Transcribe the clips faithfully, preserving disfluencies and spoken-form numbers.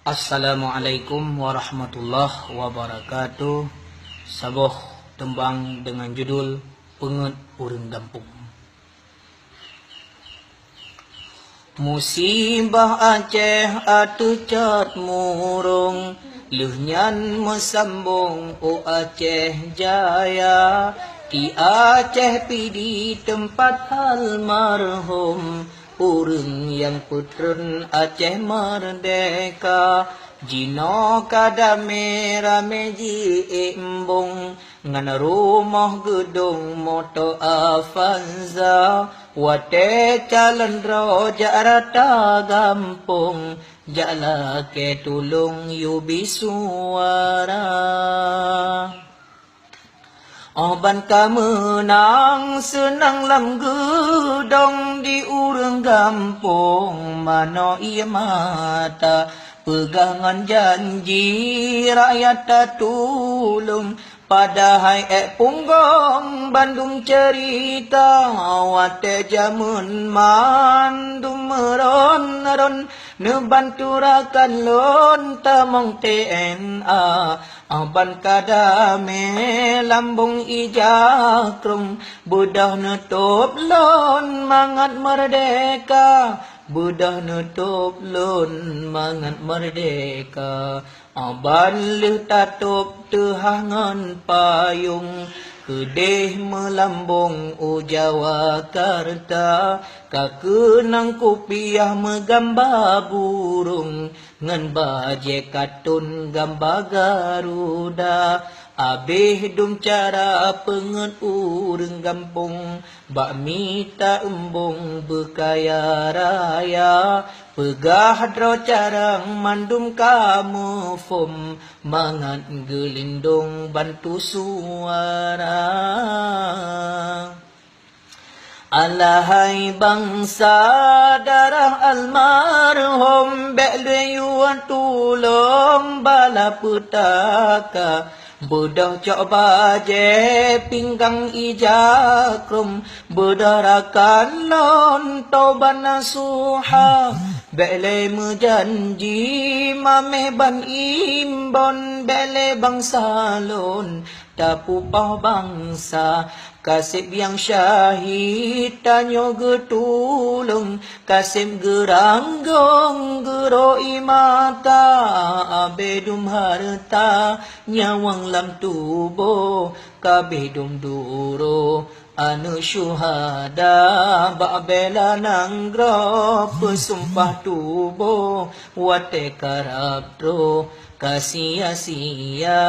Assalamualaikum warahmatullahi wabarakatuh. Saboh teumbang deungon judul Peungeuet Ureuëng Gampông. Musibah Aceh ateueh cot murông, lheueh nyan meusambông u Aceh Jaya. Di Aceh Pidie teumpat almarhum, ureuëng nyang peutrön Aceh meurdeka. Jinoe ka damé ramé jiék embong, ngon rumoh geudong moto Avanza. Watée calon droe jak rata gampông, jak lakée tulông yue bi suara. Óh ban ka meunang seunang lam geudong, di ureuëng gampông manoe ié mata. Peugah ngon janji rakyat tatulông, padahai ék punggong bandum ceurita. Watée jamén mandum meuron-ron, neubantu rakan lôn tamong T N A. Óh ban ka damé lambông ija krông, beudôh neutôb lôn mangat meurdeka. Beudôh neutôb lôn mangat meurdeka. Óh ban lheueh tatôb teuhah ngon payông, keudeh meulambông u Jawakarta. Ka keunong kupiah meugamba burông, ngon bajée katôn gamba Garuda. Abéh dum cara peungeuet ureuëng gampông, bak mita embong beukaya raya. Peugah droe carông mandum ka muphom, mangat geulindong bantu suara. Alahai bansa darah almarhum, bék lé yue tulông bala peutaka. Beudôh cok bajée pinggang ija krông, beudôh rakan lôn tobat nasuha. Bék lé meujanji maméh ban imbon, bék lé bansa lôn tapupah bansa. Kaseb nyang syahid tanyoe geutulông, kaseb geuranggong geuroe mata. Abéh dum hareuta nyawöng lam tuboh, kabéh dum duroe aneuëk syuhada. Bak bela nanggroe peusumpah tuboh, watée karab troh ka sia-sia.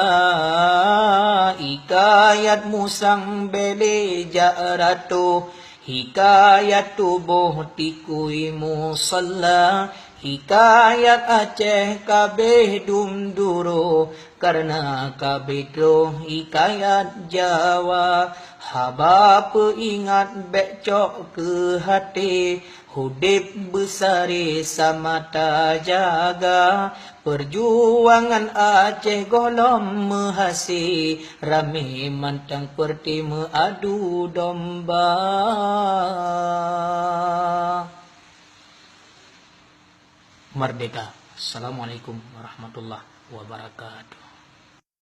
Hikayat musang bék lé jak ratoh, hikayat tuboh tikui musalla. Hikayat Aceh kabéh dum duroe, kareuna kabéh troh hikayat Jawa. Haba peuingat bék cok keu haté, udeb beusaré samata jaga. Peujuangan Aceh gohlom meuhasé, ramé mantong peureute meuadu domba. Merdeka. Assalamualaikum warahmatullahi wabarakatuh.